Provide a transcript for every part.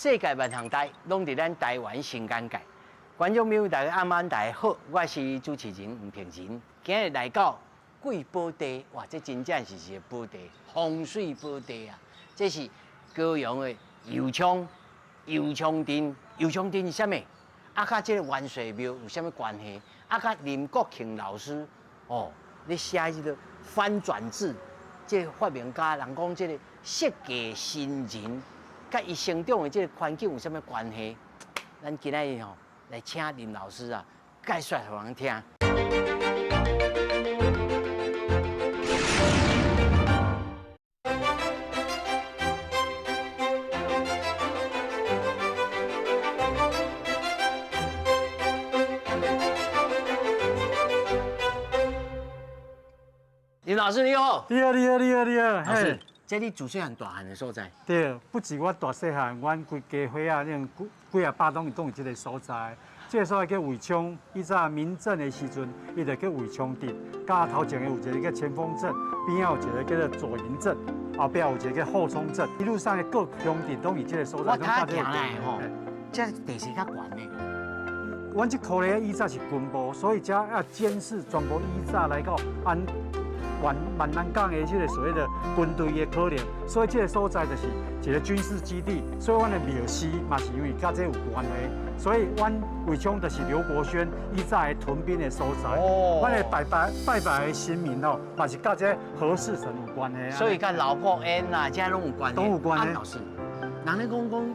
世界萬項代，攏佇咱台灣新簡介。觀眾朋友大家暗晚大家好，我是主持人吳平仁。今日來到貴寶地，哇，這真正是一個寶地，風水寶地啊！這是高雄的右昌，右昌鎮，右昌鎮是啥物？啊，佮這個元帥廟有啥物關係？啊，佮林國慶老師哦，咧寫這個翻轉字，這個發明家，人講這個設計新人，佮伊成長的這個環境有啥物關係？咱今仔日吼來請林老師啊，解說予人聽。林老師你好，你好，你好，你好，你好。老師，這你自細漢大漢的所在？對，不止我大細漢，阮規家伙仔，那幾幾仔百攏攏佇這个所在。這个所在叫尾昌，以早明鄭的時陣，伊就叫尾昌鎮。佮頭前的有一个叫前鋒鎮，邊仔有一個叫做左營鎮，後壁有一個叫後涌鎮。一路上的各鄉鎮攏佇這个所在。我睇行來吼，這地勢較懸呢。阮這箍咧以早是軍部，所以才要監視全部以早來到安。萬萬南港的這个所謂的軍隊的可能，所以這个所在就是一個軍事基地，所以阮的廟寺嘛是因為佮這有關係，所以阮尾昌就是劉國軒以早的屯兵的所在。哦，阮的拜拜拜拜的神明吼，嘛是佮這和氏神有關係。所以佮劉國恩啊，這攏有關係。都有關係。老師，人咧講講，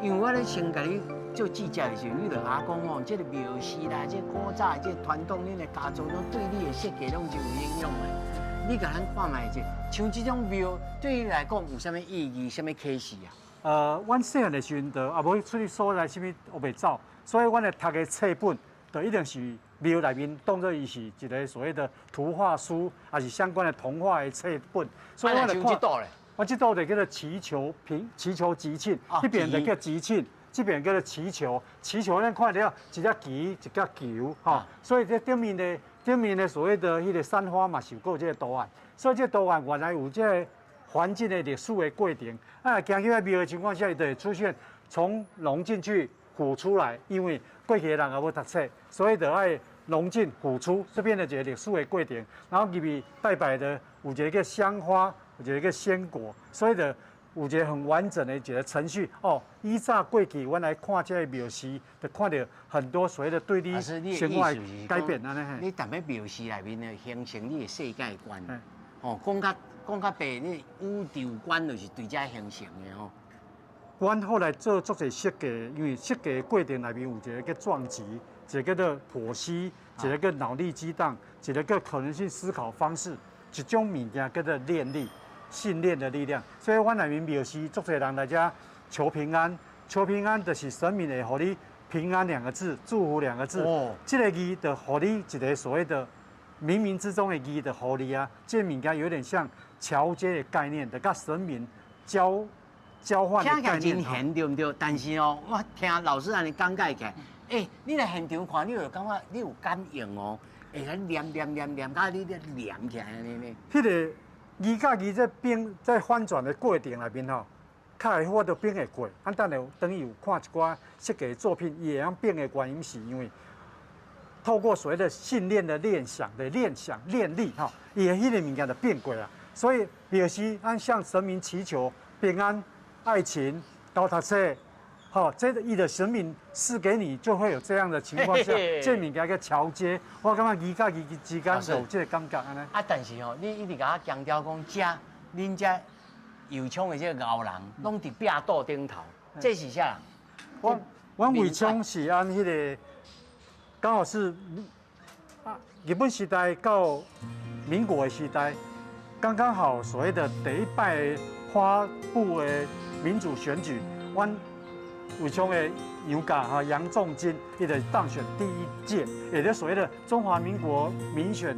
因為我咧先共你做記者的時陣，你就共我講哦，這个廟寺啦，這个古早的這个傳統，恁的家族攏對你的設計攏真有影響的。你共咱看覓者，像這種廟對你來講有啥物意義、啥物啟示啊？阮細漢的時陣，就也無出去所在，啥物學袂走，所以阮的讀的冊本，就一定是廟內面當做伊是一個所謂的圖畫書，還是相關的童話的冊本。所以我就看，我這道就叫做祈求平，祈求吉慶，這邊就叫吉慶，這邊叫做祈求。祈求咱看著一隻旗，一個球，吼，所以這頂面的。頂面的所謂的彼个山花嘛，是有這个圖案，所以這个圖案原來有這个環境的歷史的過程。啊，行去廟的情況下，伊就會出現從龍進去虎出來，因為過去的人也無讀冊，所以就愛龍進虎出，這變成一個歷史的過程。然後入去拜拜的有一個叫香花，有一個叫鮮果，所以就有一個很完整的一個程序。哦，以早過去，阮來看這个廟寺，就看著很多所謂的對你生活改變。你踮咧廟寺內面呢，形成你的世界觀。哦，講較講較白，你宇宙觀就是對這形成的吼。阮後來做足濟設計，因為設計的過程內面有一個叫撞擊，一個叫做剖析，一個叫腦力激盪，一個叫可能性思考方式，一種物件叫做練力。信念的力量，所以阮內面廟寺足濟人來遮求平安，求平安就是神明會予你平安兩個字，祝福兩個字。哦，這个字就予你一個所謂的冥冥之中的字就予你啊。這个物件有點像橋接的概念，就佮神明交交換的概念。聽起來真玄對毋對？但是哦，我聽老師按呢講解起來，欸，你來現場看，你就感覺你有感應哦，會共念念念念，佮你咧念起來按呢呢。彼个。字佮字這變在翻轉的過程內面吼，較會法度變會過。咱等下等於有看一寡設計作品，伊會曉變的原因是因為透過所謂的信念的聯想的聯想練力吼，伊的彼个物件就變過啊。所以表示咱向神明祈求平安、愛情、高讀冊，吼，這個伊的神明賜給你，就會有這樣的情況下，這物件叫橋接。我感覺字佮字之間有這個感覺按呢。啊，但是吼，你一直共我強調講，遮恁遮右昌的這个後人，攏佇壁桌頂頭，這是啥人？我阮尾昌是按彼个，剛好是啊，日本時代到民國的時代，剛剛好所謂的第一擺發布的民主選舉，阮尾昌的楊家哈楊仲金，伊就當選第一屆，也就所謂的中華民國民選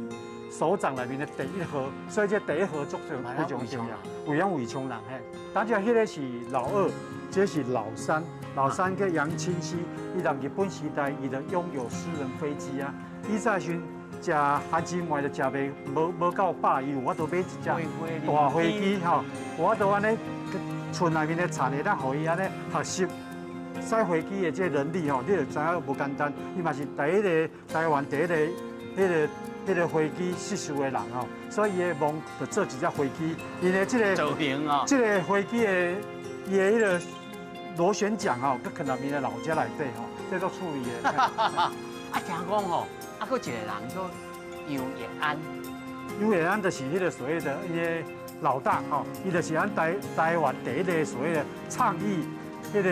首長內面的第一號，所以這第一號足非常重要。為養尾昌人嘿，當時彼个是老二，這是老三，老三叫楊清溪，伊佇日本時代，伊就擁有私人飛機啊。以早時食番薯糜就食袂無無夠飽，伊有法度買一隻大飛機吼，有法度按呢厝內面的田會當予伊按呢學習。驶飞机的这个能力吼，你就知影無簡單。伊嘛是第一个台灣第一个彼个飛機失事的人吼，所以伊的夢就做一隻飛機。因為這個造型哦，這個飛機的伊的彼個螺旋槳吼，閣囥佇𪜶的老家內底吼，這足趣味的。啊，聽講吼，啊，閣一個人叫楊逸安。楊逸安就是彼個所謂的伊的老大吼，伊就是咱台灣第一個所謂的倡議，彼個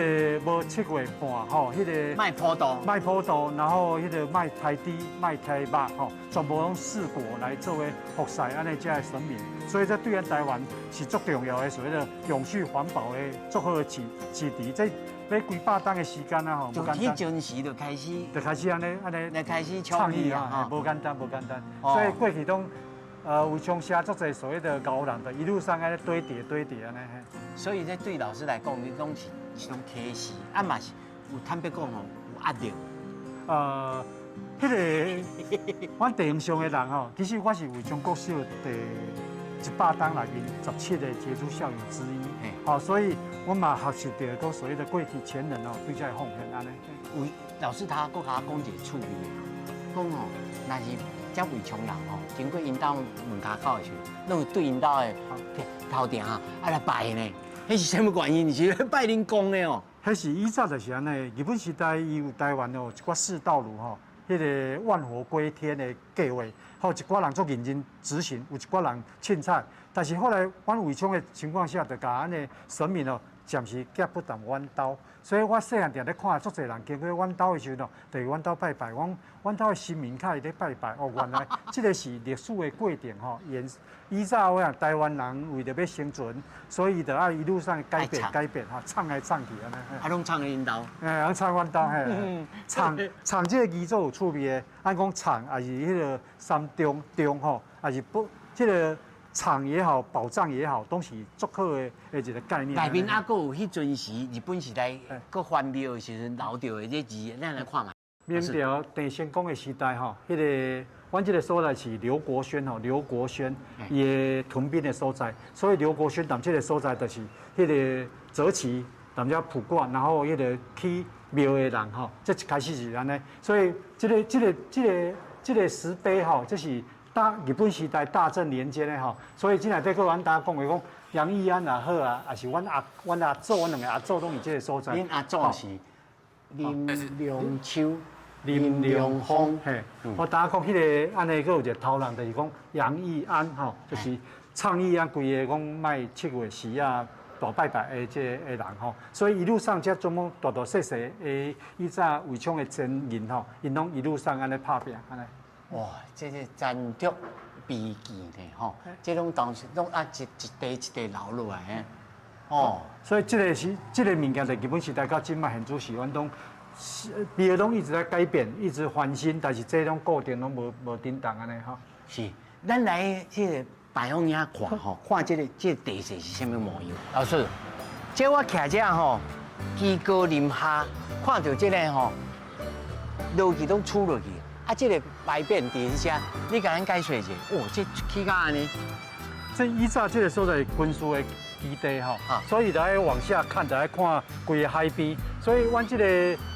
無7月半吼，彼個莫普渡，莫普渡，然後彼個莫刣豬、莫刣肉吼，全部攏四果來做的服侍，按呢遮的神明，所以這對咱台灣是足重要的所謂的永續環保的足好的市場。這欲幾百冬的時間啊吼，無簡單。彼陣時就開始，就開始按呢按呢，來開始倡議啊，無簡單，無簡單。所以過去攏圍牆寫足濟所謂的高人，就一路上按呢堆疊堆疊按呢。所以這對老師來講，你攏是一種啟示，啊嘛是有坦白講吼，有壓力。彼個阮地方上的人吼，其實我是偉昌國小第100冬內面17個傑出校友之一。好，所以我嘛學習著講所謂的過去前人哦，對這個奉獻按呢。有老師他閣共我講一個趣味的，講吼，若是遮圍牆人吼，經過𪜶兜門跤口的時陣，攏會對𪜶兜的頭頂啊來拜呢。彼是啥物原因？是咧拜恁公的哦。彼是以前就是按呢，日本時代伊有台灣哦一寡四道爐吼，彼個萬佛歸天的計劃，吼一寡人足認真執行，有一寡人凊彩。但是後來阮圍牆的情況下，就共按呢神明哦，暫時寄不佇阮兜，所以我細漢定咧看，足濟人經過阮兜的時陣哦，就去阮兜拜拜。講阮兜的神明較會咧拜拜哦，原來這個是歷史的過程吼。沿以早我講台灣人為著欲生存，所以伊就愛一路上改變改變吼，創來創去按呢。啊，攏創恁兜。嘿，攏創阮兜嘿。創創這個字足有趣味的，按講創也是彼個三中中吼，也是不這個。藏也好，保障也好，都是足好的的一個概念。內面猶閣有彼陣時日本時代閣翻廟的時陣留著的這字，咱來看覓。明朝鄭成功的時代吼，彼個阮這個所在是劉國軒吼，劉國軒伊的屯兵的所在，所以劉國軒踮這個所在就是彼個擇期踮遮卜卦，然後彼個起廟的人吼，這一開始是按呢，所以這個石碑吼，這是大日本時代大正年間的吼，所以這內底閣阮當講的講楊逸安也好啊，也是阮阿祖，阮兩個阿祖攏佇這個所在。恁阿祖是林良秋、林良鋒，嘿，我當講彼個按呢，閣有一個頭人，就是講楊逸安吼，就是倡議啊，規个講莫7月時啊大拜拜的這個人吼，所以一路上這全部大大細細的以早圍牆的前人吼，𪜶攏一路上按呢拍拚按呢。哇，這個真足悲劇呢吼！這攏當時攏啊一一塊一塊留落來的，哦。所以這個是這個物件，在日本時代到這擺現主時，阮攏別的攏一直在改變，一直翻新，但是這攏固定攏無振動按呢吼。是，咱來這個牌坊遐看吼，看這個地勢是啥物模樣？老師，這我徛遮吼，居高臨下，看著這個吼，落去攏出落去。啊，這個牌匾佇遮，你共咱解說一下。哦，這起甲按呢？這以早這個所在是軍事的基地吼，所以就愛往下看，就愛看規个海邊。所以阮這個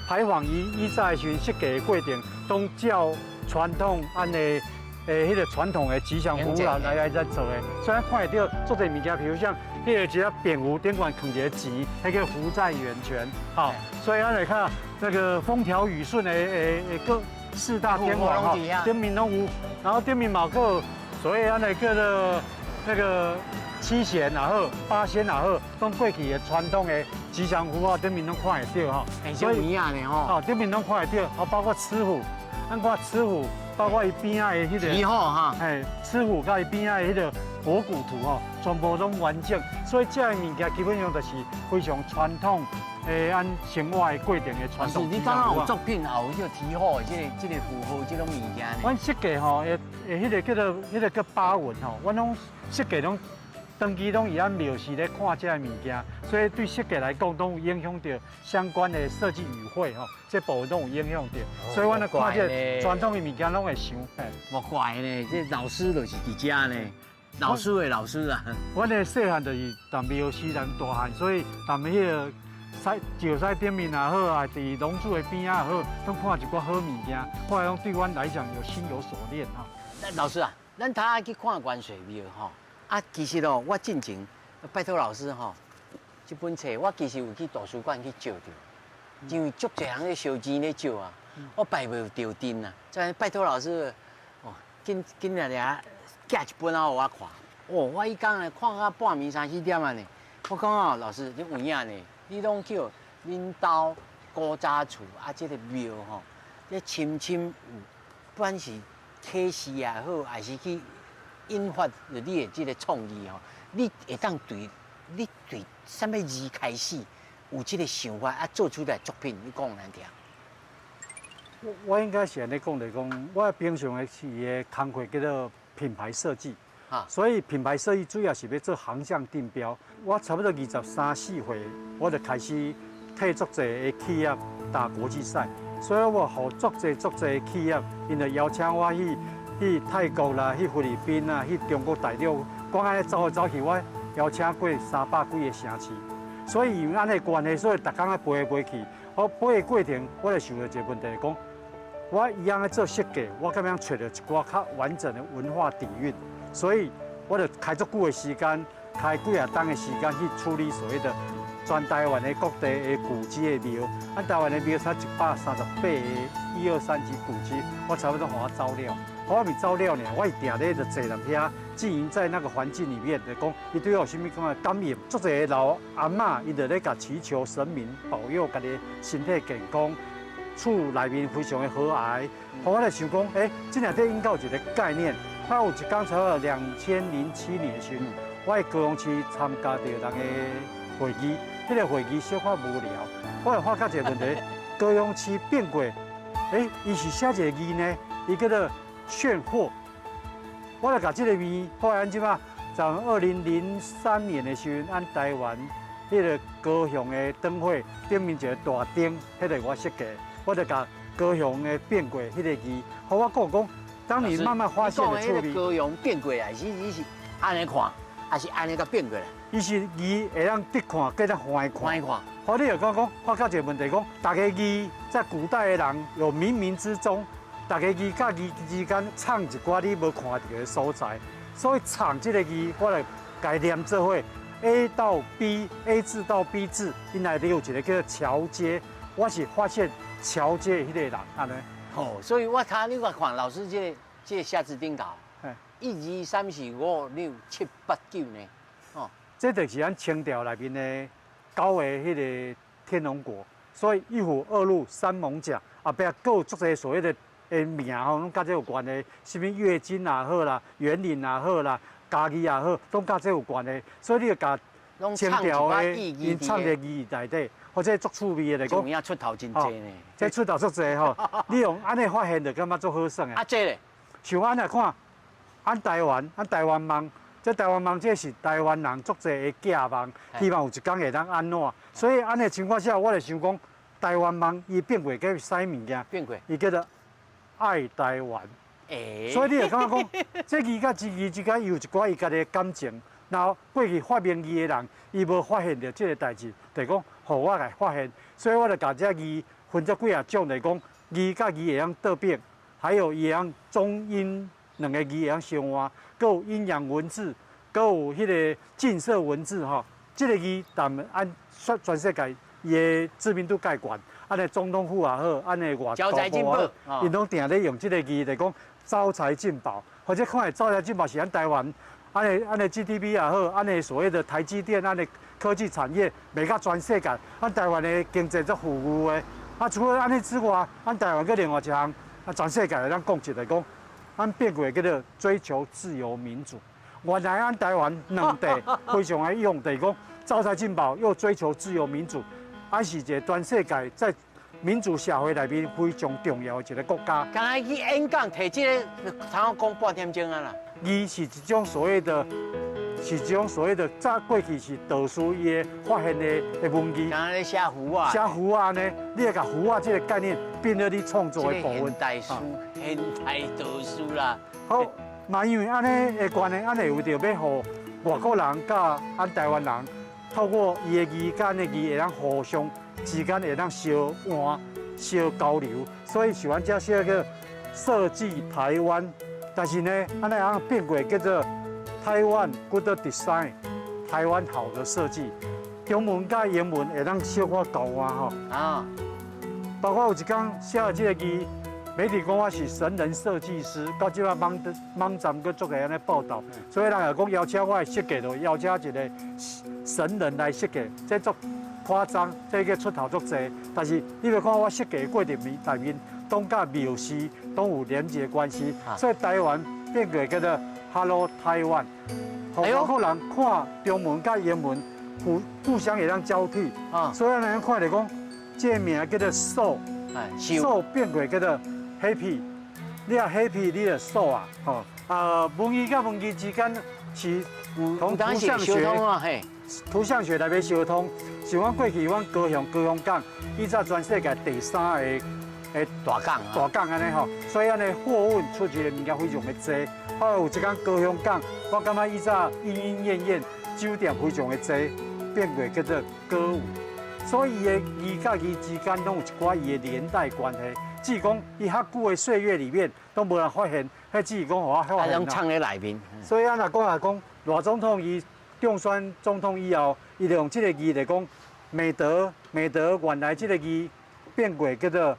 牌坊伊以早的時陣設計的過程，攏照傳統按呢，彼個傳統的吉祥符來做的。所以咱看會著足濟物件，比如像彼個一隻蝙蝠頂懸囥一個錢，彼個福在源泉。吼，所以咱來看那個風調雨順的各四大天王吼，頂面攏有，然後頂面嘛閣有所謂按呢叫做那個七賢也好，八仙也好，攏過去的傳統的吉祥符號頂面攏看會著吼。所以呢吼，哦，頂面攏看會著，哦，包括雌虎，咱看雌虎，包括伊邊仔的彼個，鴟虎哈，嘿，雌虎佮伊邊仔的彼個博古圖吼，全部攏完整，所以這个物件基本上就是非常傳統。的按生活的過程的傳統。你剛剛有作品，也有這個鴕虎的這個符號，這種物件。阮設計吼，會彼個叫做彼個叫八紋吼，阮攏設計攏長期攏以按廟時咧看這个物件，所以對設計來講，攏有影響著相關的設計語彙吼，這部分攏有影響著。所以阮咧看這傳統的物件，攏會想。無怪呢，這老師就是佇遮呢。老師的老師啊。阮的細漢就是佇廟時咱大漢，所以踮彼個。西石狮顶面也好啊，佇龍柱的邊仔也好，攏看一寡好物件，後來講對阮來講有心有所念哈。老師啊，咱頭仔去看關稅廟吼，啊，其實哦，我進前拜託老師吼，這本冊我其實有去圖書館去借著，因為足濟人咧燒錢咧借啊，我排袂著陣啊，再拜託老師，哦，緊緊來來寄一本啊，予我看。哦，我彼工咧看到半暝三四點啊呢，我講哦，老師你有影呢？你攏叫恁兜古早厝啊，這個廟吼，這深深有，不管是啟示也好，還是去引發著你的這個創意吼，你會當對你對啥物字開始有這個想法啊，做出來作品，你講咱聽。我應該是按呢講來講，我平常的是的工課叫做品牌設計。所以品牌設計主要是欲做航向定標。我差不多23、24歲，我就開始替足濟的企業打國際賽。所以我予足濟足濟的企業，𪜶就邀請我去泰國啦、去菲律賓啊、去中國大陸，講按呢走來走去，我邀請過300幾個城市。所以因為按呢關係，所以逐工仔飛來飛去。我飛的過程，我就想著一個問題，講我一樣咧做設計，我敢欲揣著一寡較完整的文化底蘊。所以我就開足久的時間，開幾仔冬的時間去處理所謂的全台灣的各地的古蹟的廟。啊，台灣的廟才138個一二三級古蹟，我差不多予我走了。我毋走了呢，我是定咧就坐入遐，經營在那個環境裡面，就講伊對我有啥物款的感應。足濟老阿嬤，𪜶就咧共祈求神明保佑家己身體健康，厝內面非常的和諧。我就想講，欸，這內底應該有一個概念。我有一工差不多2007年的時陣，我佇高雄市參加著人的會議，彼個會議小可無聊，我就發覺一個問題：高雄市變過，欸，伊是寫一個字呢，伊叫做炫貨。我就共這個字，後來按這馬，在2003年的時陣，按台灣彼個高雄的燈會頂面一個大燈，彼個我設計，我就共高雄的變過彼個字，予我講講。當你慢慢發現的處理，高雄變過來，是你是按呢看，還是按呢共變過來？伊是字會當直看，閣當橫看。橫看。我你就講講，發覺一個問題，講逐个字在古代的人有冥冥之中，逐个字佮字之間藏一寡你無看著的所在，所以藏這个字，我來共連做伙 A 到 B，A 字到 B 字，𪜶內底有一個叫做橋接，我是發現橋接的彼個人，按呢。哦，所以我睇你我看老師這個寫字頂頭，一二三四五六七八九呢，哦，這就是咱清朝內面的九个彼個天龍國，所以一虎二鹿三艋舺，後壁閣有足濟所謂的名吼，攏佮這有關係，啥物月津也好啦，員林也好啦，嘉義也好，攏佮這有關係，所以你就共清朝的𪜶藏佇字內底。或者足趣味的來講，有影出頭真濟呢。這出頭足濟吼，你用按呢發現就感覺足好耍的。啊，這咧，像按呢看，按台灣，按台灣夢，這台灣夢這是台灣人足濟的寄望，希望有一工會當按怎。所以按呢情況下，我就想講，台灣夢伊變過叫啥物件？變過，伊叫做愛台灣。欸，所以你會感覺講，這字佮這字之間有一寡伊家己的感情。然後過去發明字的人，伊無發現著這個代誌，就講，予我來發現，所以我就共這字分做幾仔種來講，字佮字會當倒變，還有伊會當中英兩個字會當相換，閣有陰陽文字，閣有彼個近色文字吼。這個字但按全世界伊的知名度蓋懸，按呢總統府也好，按呢外交部也好，𪜶攏定咧用這個字來講招財進寶，或者看招財進寶是咱台灣。按呢按呢 GDP 也好，按呢所謂的台積電，按呢科技產業賣甲全世界，咱台灣的經濟足富裕的。啊，除了按呢之外，咱台灣閣另外一項，啊，全世界會當講一個講，咱變過叫做追求自由民主。原來咱台灣兩地非常愛用，就是講招財進寶又追求自由民主，還是一個全世界在民主社會內面非常重要的一個國家。剛才去演講提這個，通講半點鐘啊啦。字是一種所謂的，是一種所謂的，早過去是道士伊的發現的文字。剛才咧寫符仔。寫符仔呢，你會共符仔這個概念變做你創作的部分。現代書，現代道士啦。好，嘛因為按呢的關係，按呢為著欲予外國人佮咱台灣人透過伊的字佮咱的字會當互相之間會當相換、相交流，所以是阮遮寫叫設計台灣，但是呢，按呢樣變過叫做台灣 Good Design，台灣好的設計。中文佮英文會當小可交換吼。包括有一工寫的這個字，媒體講我是神人設計師，到這擺網站閣足會按呢報導，所以人也講邀請我的設計，就邀請一個神人來設計，這足誇張，這個出頭足濟。但是你欲看我設計的過程面內面，攏佮廟寺攏有連接關係，所以台灣變過叫做 Hello 台灣，予外國人看中文佮英文互相會當交替，所以咱看著講，這個名叫做壽，壽變過叫做 Happy，你若 Happy，你就壽啊，吼啊，文字佮文字之間是從圖像學，圖像學內面相通。像阮過去，阮高雄港，以早全世界第三个的大港，大港按呢吼，所以按呢貨運出去的物件非常的濟。後來有一工高雄港，我感覺以早鶯鶯燕燕酒店非常的濟，變過叫做歌舞。所以伊的字佮字之間攏有一寡伊的連帶關係，只是講伊較久的歲月裡面都無人發現，彼只是講予我發現。攏藏佇內面。所以按若講來講，賴總統伊當選總統以後，伊就用這個字來講，美德原來這個字變過叫做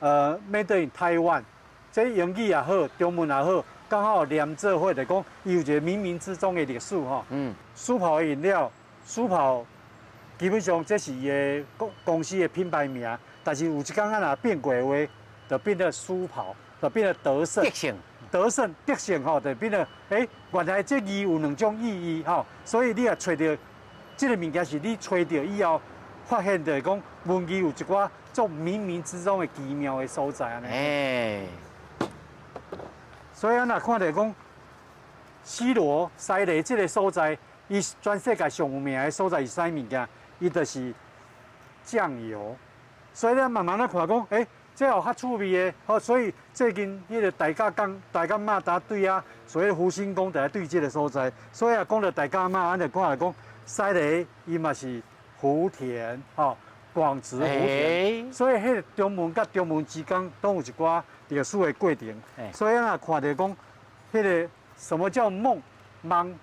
Made in 台灣，這英語也好，中文也好，剛好連做伙，就講伊有一個冥冥之中的歷史吼。舒跑的飲料，舒跑。基本上這是伊的公司的品牌名，但是有一工啊若變過的話，就變做舒跑，就變做得勝。得勝，得勝，得勝吼，就變做原來這字有兩種意義吼，所以你若揣著這个物件是你揣著以後，發現著講文字有一寡足冥冥之中的奇妙的所在按呢。所以咱若看著講，西螺西螺這个所在，伊全世界上有名的所在是啥物件？伊就是醬油，所以咱慢慢仔看講，這有較趣味的，好，所以最近彼个大甲港、大甲媽祖對啊，所以福星宮就來對這个所在，所以啊，講著大甲媽，咱就看來講，西螺伊嘛是福田，吼，廣植福田，所以彼个中文佮中文之間攏有一寡歷史的過程，所以咱若看著講，彼个什麼叫夢？夢，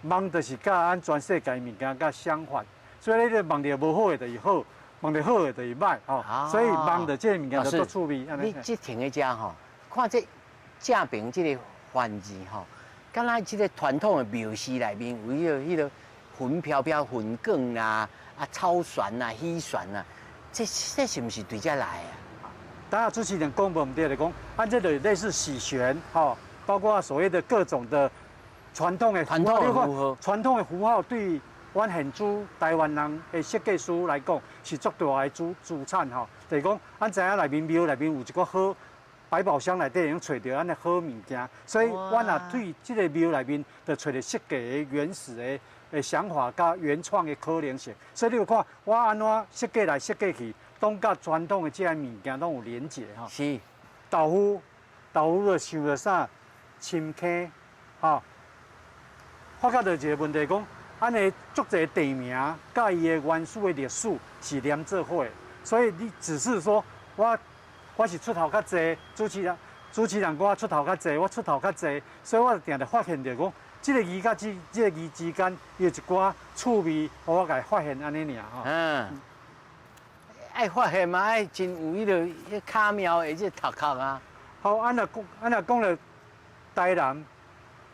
夢就是佮咱全世界物件佮相反。所以你咧夢著無好的就是好，夢著好的就是歹，吼。所以夢著這个物件就足趣味。你這停佇遮吼，看這正爿這个環境吼，敢若這个傳統的廟寺內面有彼个雲飄飄、雲卷啦、啊草船啊、魚船啊，這是毋是對遮來啊？當下主持人講無毋對，就講，按這就類似璽旋，吼，包括所謂的各種的傳統的傳統的符號，傳統的符號對阮現主台灣人的設計師來講是足大的資產吼。就是講，咱知影內面廟內面有一個好百寶箱內底會用揣著按呢好物件，所以阮若對這个廟內面就揣著設計的原始的想法佮原創的可能性。所以你有看我按怎設計來設計去，攏佮傳統的這个物件攏有連結吼。豆腐，豆腐就想著啥？深坑，吼。發覺著一個問題，講按呢足濟地名，佮伊的原始的歷史是連做伙，所以你只是說我是出頭較濟，主持人講我出頭較濟，我出頭較濟，所以我就定定發現著講，這个字佮這个字之間有一寡趣味，我共伊發現按呢爾吼。愛發現嘛，愛真有彼个巧妙的這頭殼啊。好，按若講，按若講著台南，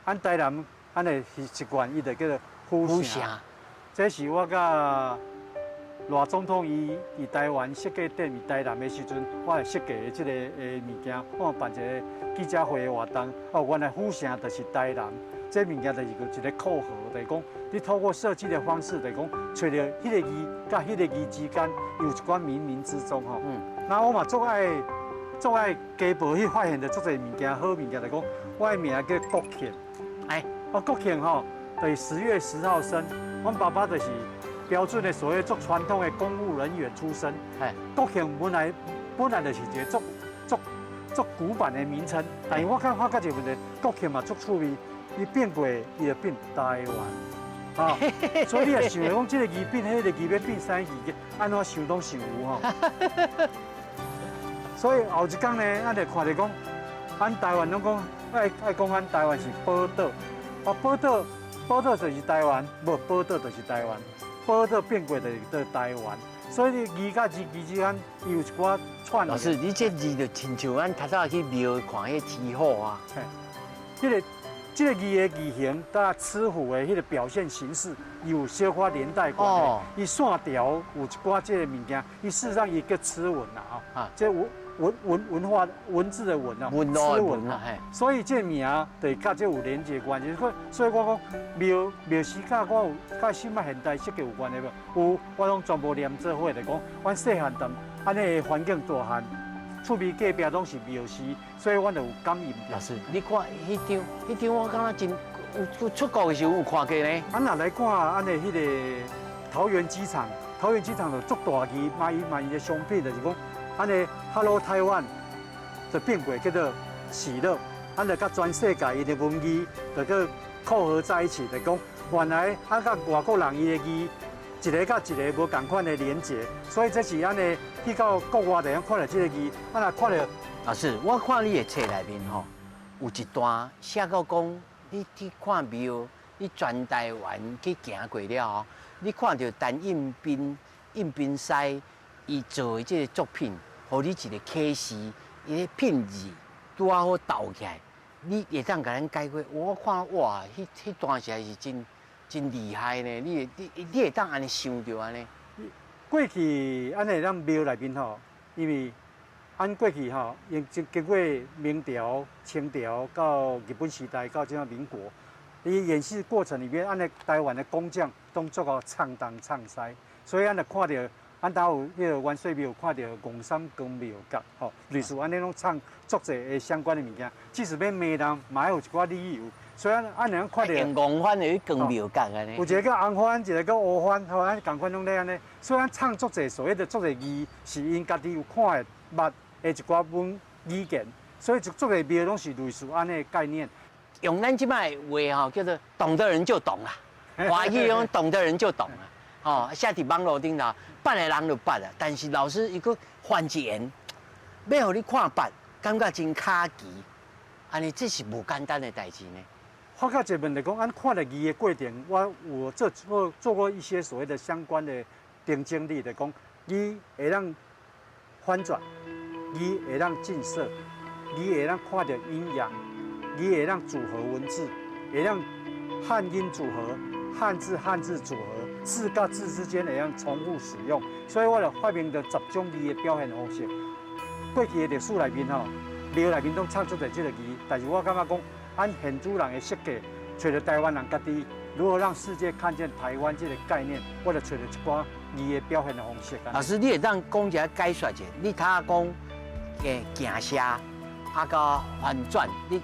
按台南，按的習慣，伊就叫做府城。這是我佮賴總統伊佇台灣設計展佇台南的時陣，我來設計的這个的物件，我辦一个記者會的活動。哦，原來府城就是台南，這物件就是一个扣合，就是講你透過設計的方式，就是講揣著彼个字佮彼个字之間有一寡冥冥之中吼。那我嘛足愛加步去發現著足濟物件，好物件，就是講我的名叫國慶。我國慶吼，就是10月10號生。阮爸爸就是標準的所謂足傳統的公務人員出身。國慶本來就是一個足古板的名稱，但是我感覺發覺一個問題，國慶嘛足趣味，伊變過，伊就變台灣。啊，所以你也想講，這個字變彼個字欲變啥字，按怎想攏想有吼。所以後一工呢，咱就看著講，咱台灣攏講愛愛講，咱台灣是寶島。啊，寶島，寶島就是台灣，無寶島就是台灣，寶島變過就是做台灣。所以你字佮字之間，伊有一寡串。老師，你這字就親像咱頭早去廟看彼個天虎啊。嘿，這個字的字形，佮螭虎的彼個表現形式，有小可連帶關係。伊線條有一寡這個物件，伊事實上伊叫螭紋啦，吼。啊，這文文文文化文字的文啊，螭紋啊，所以這名就佮這有連接關係。所以我講廟廟師佮我有佮什麼現代設計有關係無？有，我攏全部連做伙來講，阮細漢踮按呢環境大漢，厝邊隔壁攏是廟師，所以阮就有感應。老師，你看彼張，彼張我感覺真有出國的時候有看過呢。咱若來看按呢彼個桃園機場，桃園機場就足大字，嘛伊嘛伊的商品就是講。按呢，Hello 台灣就變過叫做喜樂，按呢佮全世界伊的文字就閣扣合在一起，就講原來啊佮外國人伊的字，一个佮一个無仝款的連結，所以這是按呢去到國外就通看著這個字，啊若看著。老師，我看你的冊內面吼，有一段寫到講，你去看廟，你全台灣去行過了後，你看著陳應斌、應斌師伊做的這個作品，予你一個啟示，伊咧拼字拄仔好鬥起來，你會當共咱解過？我看哇，彼段實在是真真厲害呢！你會你你會當按呢想著按呢？過去按呢咱廟內面吼，因為按過去吼，經經過明朝、清朝到日本時代到這民國，伊演戲過程裡面，按呢台灣的工匠攏做到創東創西，所以按就看著。咱兜有彼個元帥廟，看著戇三光廟閣吼，類似按呢攏創足濟的相關的物件。即使欲罵人，嘛有一寡理由。所以按按呢看著。用戇番的去光廟閣按呢。有一個叫紅番，一個叫烏番，吼，按仝款攏咧按呢。所以咱創足濟所謂的足濟字，是𪜶家己有看的、捌的一寡文語言，所以足濟廟攏是類似按呢概念。用咱這擺的話吼，叫做懂的人就懂啦。華語講懂的人就懂啦。吼，寫佇網路頂頭，捌的人就捌啊。但是老師伊閣翻一言，欲予你看捌，感覺真卡奇，按呢這是無簡單的代誌呢。發覺一個問題講，按看著字的過程，我有做做做過一些所謂的相關的定整理，就講字會當翻轉，字會當進色，字會當看著陰陽，字會當組合文字，會當漢音組合，漢字漢字組合。字佮字之間會當重複使用，所以我就發明著十種字的表現方式。過去的歷史內面吼，廟內面攏創出來這個字，但是我感覺講，按現主人的設計，揣著台灣人家己如何讓世界看見台灣這個概念，我就揣著一寡字的表現的方式。老師，你會當講一下解說者？你頭仔講的鏡射啊，佮翻轉，你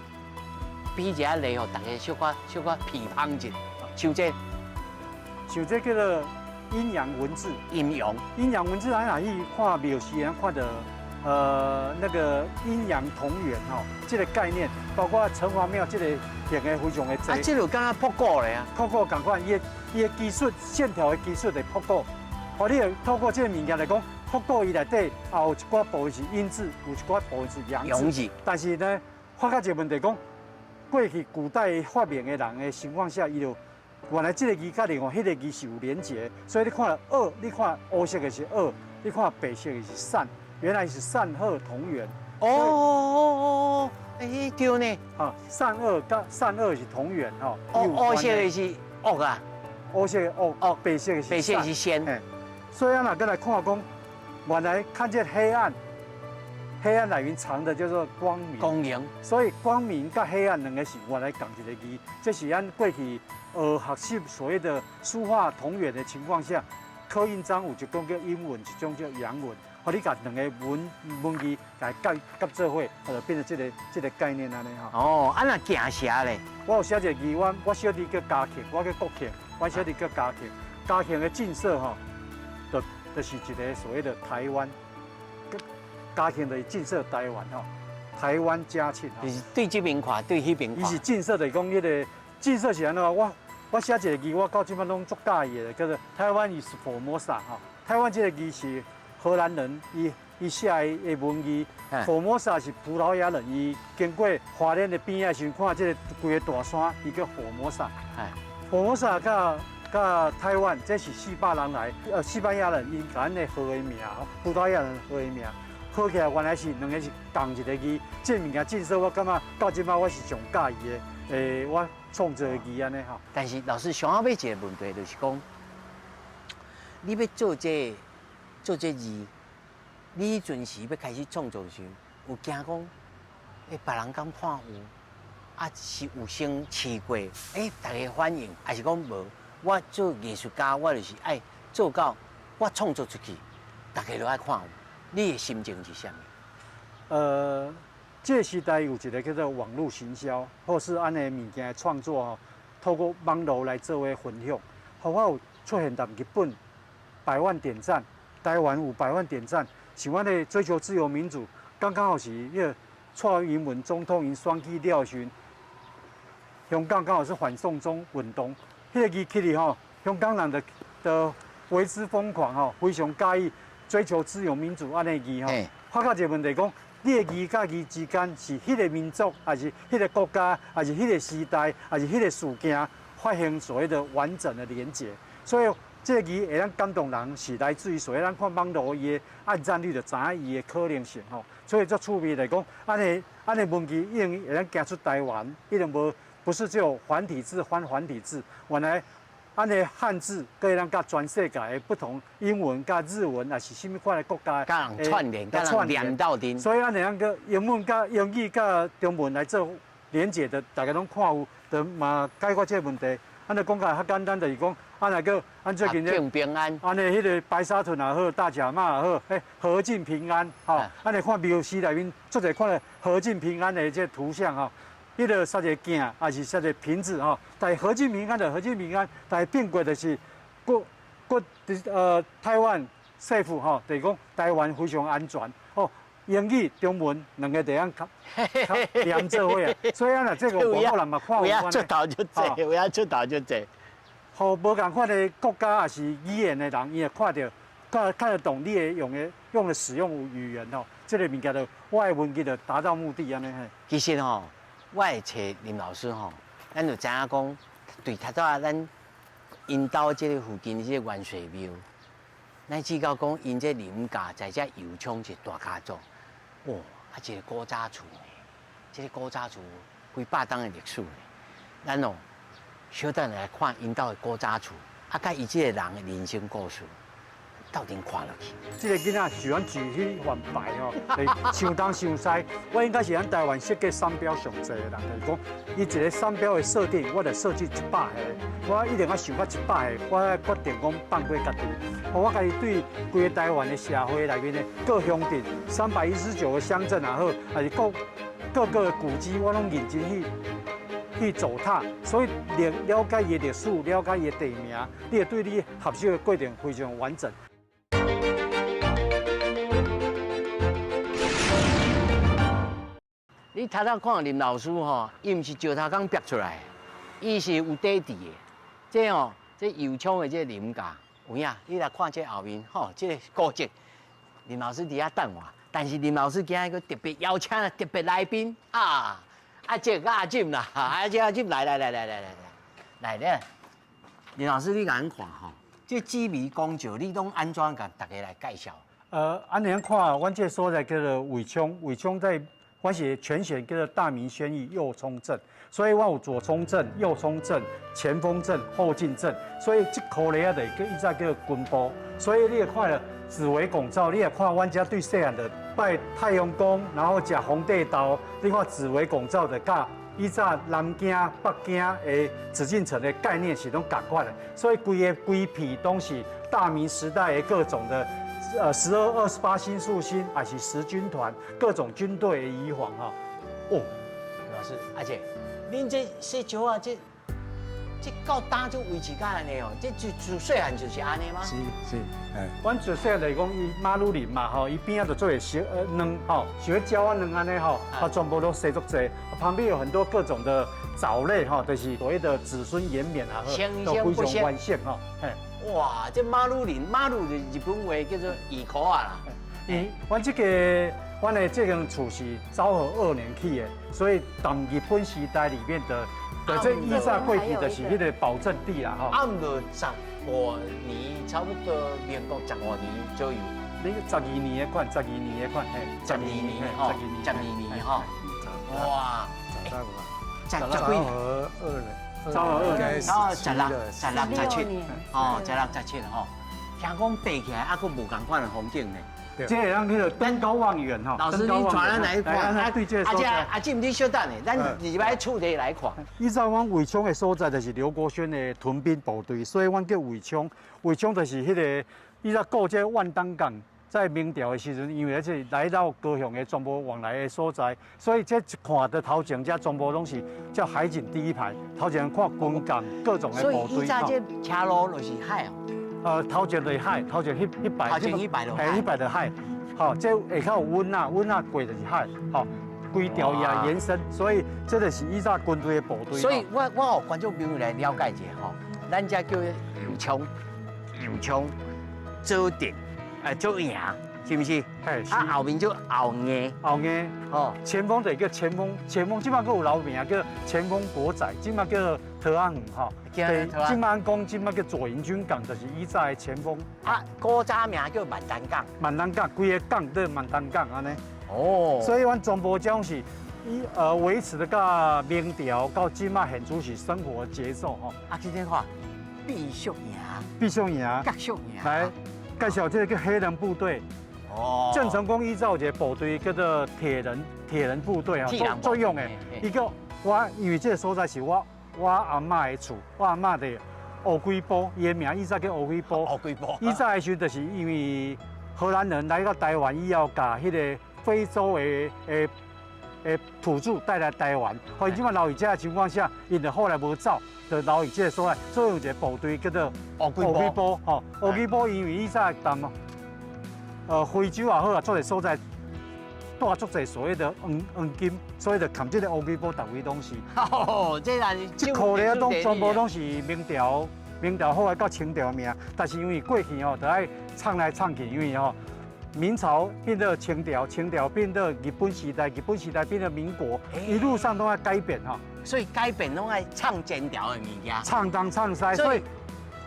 比一下例，予大家小可小可批判一下，像這個。像這叫做陰陽文字。陰陽。陰陽文字，咱若去看廟時，咱看著那個陰陽同源吼，這個概念，包括城隍廟這個形的非常的濟。啊，這個敢若復古咧啊？復古仝款，伊的伊的技術線條的技術會復古。予你會透過這個物件來講，復古伊內底也有一寡部分是陰字，有一寡部分是陽字。但是呢，發覺一個問題講，過去古代發明的人的情況下，伊就原來這個字佮另外彼個字是有連結，所以你看惡，你看烏色的是惡，你看白色的是善，原來是善惡同源。哦哦哦，欸對呢。啊，善惡佮善惡是同源吼。烏色的是惡啊，烏色的惡，哦，白色的是白色是善。所以咱若閣來看講，原來看見黑暗，黑暗內面藏的叫做光明。光明。所以光明佮黑暗兩個是原來仝一個字，這是按過去學習所謂的書畫同源的情況下，刻印章有一種叫陰文，一種叫陽文，予你共兩个文文字來結結做伙，就變成這個概念按呢吼。哦，啊若鏡射咧？我有寫一個字，我小弟叫嘉慶，我叫國慶，我小弟叫嘉慶。嘉慶的進色吼，就是一個所謂的台灣，嘉慶就是進色台灣吼，台灣嘉慶。就是對這邊看，對彼邊看。伊是進色，就是講彼個進色是按怎？我我寫一个字，我到這擺攏足佮意的，叫做 Taiwan is Formosa 吼。台灣這个字是荷蘭人伊寫的文字，Formosa 是葡萄牙人，伊經過花蓮的邊仔時，看這个規个大山，伊叫 Formosa。Formosa 佮台灣，這是四百人來，西班牙人𪜶共咱的號的名，葡萄牙人號的名，號起來原來是兩个是仝一个字。這物件真說，我感覺到這擺我是上佮意的，我創作的字按呢吼。但是老師上後尾一個問題就是講，你欲做這字，你彼陣時欲開始創作時，有驚講，別人敢看有，啊是有先試過，大家反應，還是講無？我做藝術家，我就是愛做到我創作出去，大家都愛看有。你的心情是啥物？這個時代有一個叫做網路行銷，或是按呢物件的創作吼，透過網路來做的分享，予我有出現佇日本百萬點讚，台灣有百萬點讚，像阮的追求自由民主，剛剛好是彼個蔡英文總統𪜶選舉了時，香港剛好是反送中運動，彼個字起去吼，香港人就為之瘋狂吼，非常佮意追求自由民主按呢字吼。發覺一個問題講，你的字佮字之間是彼個民族，還是彼個國家，還是彼個時代，還是彼個事件發生所謂的完整的連結。所以這個字會當感動人，是來自於所謂咱看網路伊的按讚率，就知影伊的可能性吼。所以足趣味來講，按呢文字已經會當行出台灣，已經無不是只有繁體字翻繁體字，原來按呢漢字閣會當佮全世界的不同英文佮日文，抑是啥物款的國家，佮人串聯，佮人連鬥陣。所以按呢樣個英文佮英語佮中文來做連結的，大家攏看有，就嘛解決這個問題。按呢講起來較簡單，就是講，按若閣按最近這平安，按呢彼个白沙屯也好，大甲媽也好，河進平安，吼，按呢看廟寺內面，足濟看著河進平安的這圖像吼，彼个設一個鏡，抑是設一個瓶子吼，但是河進平安就河進平安，但是變過就是國國台灣 safe 吼，就是講台灣非常安全，吼。英語、中文兩个地方較連做伙啊，所以啊，若這個外國人嘛看有有出頭就濟，有影出頭就濟。予無仝款的國家抑是語言的人，伊會看著看得懂你的用的使用語言吼，這個物件就我的文字就達到目的按呢嘿。其實吼，我會揣林老師吼，咱就知影講，對頭拄仔咱𪜶兜這个附近的這個元帥廟，乃至到講𪜶這林家在這右昌一個大家族。哇！啊，一個古早厝呢，這個古早厝幾百冬的歷史呢。咱哦，小等來看𪜶兜的古早厝，啊，佮伊這個人的人生故事，鬥陣看落去。這個囡仔喜歡舉彼塊牌吼，想東想西。我應該是咱台灣設計商標上濟的人，就是講，伊一個商標的設定，我就設計100個，我一定愛想到100個，我才決定講放過家己。我家己對規個台灣的社會內面的各鄉鎮，319個鄉鎮也好，抑是各個的古蹟，我攏認真去走踏，所以了解伊的歷史，了解伊的地名，你會對你學習的過程非常完整。你頭頭看林老師吼，伊毋是石頭公逼出來，伊是有底底的。這吼，這右昌的這個林家，有影？你來看這後面吼，這個古蹟，林老師佇遐等我。但是林老師今日閣特別邀請特別來賓啊，阿杰佮阿進啦，阿杰阿進來來來來來來來來咧。林老師，你共阮看吼，這紫微拱照，你攏按怎共大家來介紹？按呢看，阮這個所在叫做尾昌，尾昌在。我是全選叫做大明宣義右沖鎮，所以我有左沖鎮、右沖鎮、前鋒鎮、後進鎮，所以這箍咧仔就叫以前叫軍部，所以你會看著紫微拱照，你會看阮遮對細漢就拜太陽公，然後食紅帝豆，你看紫微拱照就佮以前南京、北京的紫禁城的概念是攏仝款的，所以規個規片攏是大明時代的各種的。12、28星宿星，抑是十軍團，各種軍隊的遺防哈。哦，老師，阿姐，恁這洗石啊，這這到今就維持到按呢哦，這就自細漢就是按呢嗎？是是，哎，阮自細漢來講，伊馬魯林嘛吼，伊邊仔就做會小卵吼，像鳥仔卵按呢吼，啊全部攏生足濟，旁邊有很多各種的藻類吼，就是所謂的子孫延綿啊，都非常完善吼。嘿，哇，這馬魯林，馬魯就日本話叫做魚殼啊啦。伊，阮這個，阮的這間厝是昭和二年起的，所以當日本時代裡面的。對，這以早過去就是彼個保證地啦，吼。啊，毋過15年，差不多民國十五年左右。你十二年的款，十二年的款，嘿，十二年吼，十二年吼。哇，十十幾年？二年，昭和二年，哦，十六、十六、十七，哦，十六、十七吼。聽講爬起來還閣無仝款的風景呢。這會當彼個登高望遠吼。老師，你帶咱來看。啊，對這個所在。啊，這毋是小等的，咱入來厝內來看。以前阮尾倉的所在就是劉國軒的屯兵部隊，所以阮叫尾倉。尾倉就是彼個以前過這萬丹港，在明朝的時陣，因為這來到高雄的全部往來的所在，所以這一看的頭前，這全部攏是叫海景第一排，頭前看軍港各種的部隊。所以以前這車路就是海哦。頭前就是海，頭前彼彼排，頭前彼排就海，彼排就海。好，這下跤有溫仔，溫仔過就是海，好，規條也延伸，所以這就是以前軍隊的部隊。所以我予觀眾朋友來了解一下吼，咱這叫右昌，右昌左鎮，左營，是毋是？啊，後面叫後營，後營，哦，前鋒就叫前鋒，前鋒這擺閣有留名叫前鋒國仔，這擺叫桃仔園吼。對，這擺講這擺叫左營軍港，就是以前的前鋒。啊，古早名叫萬丹港。萬丹港，規个港都萬丹港按呢。哦。所以阮全部這種是以維持的到明朝到這擺現主是生活節奏吼。啊，這個看，避暑營。避暑營。隔宿營。來介紹這個叫黑人部隊。哦。鄭成功以前有一個部隊叫做鐵人，鐵人部隊啊，作用的。伊個我因為這個所在是我阿嬤的厝，我阿嬤的烏龜埔，伊的名以前叫烏龜埔。烏龜埔。以前的時陣就是因為荷蘭人來到台灣以後，共彼個非洲的土著帶來台灣，所以這擺留佇這的情況下，𪜶就後來無走，就留佇這個所在，所以有一個部隊叫做烏龜埔。吼，烏龜埔因為以前踮非洲也好啊，足濟所在。帶足濟所謂的黃金，所以就含這個烏龜埔，逐位攏是。哦，這人這可能攏全部攏是明朝，明朝後來到清朝的名，但是因為過去吼，就愛創來創去，因為吼明朝變到清朝，清朝變到日本時代，日本時代變到民國，一路上都愛改變吼。所以改變攏愛創前朝的物件。創東創西，所以。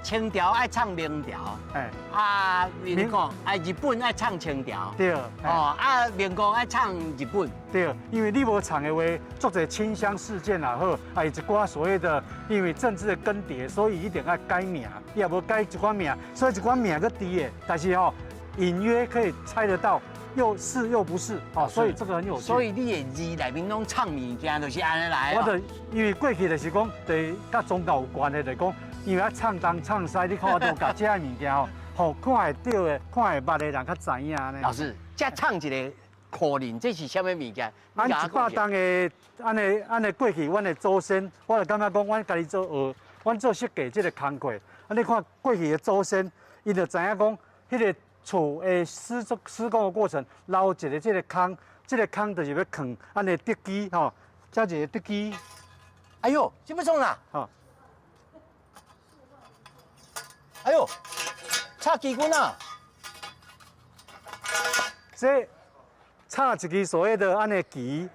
清朝愛創明朝，哎，啊，民國啊，日本愛創清朝，對，哦，啊，民國愛創日本，對，因為你無創的話，足濟清鄉事件也好，啊，一寡所謂的因為政治的更迭，所以一定愛改名，伊也無改一寡名，所以一寡名閣佇的，但是吼，隱約可以猜得到，又是又不是，哦，所以這個很有趣。所以你的字內面攏創物件，就是按呢來。我就因為過去就是講，對佮宗教有關的，就講。因為愛創東創西，你看我都共這个物件吼，予看會著的、看會捌的人較知影呢。老師，這創一個可能，這是啥物物件？咱100冬的按呢按呢過去，阮的祖先，我就感覺講，阮家己做學，阮做設計這個工課。啊，你看過去的祖先，伊就知影講，彼個厝的施工的過程，留一個這個空，這個空就是欲囥按呢竹枝吼，這一個竹枝。哎喲，這欲創啥？吼。哎呦，插旗棍啊！這插一支所謂的按呢旗，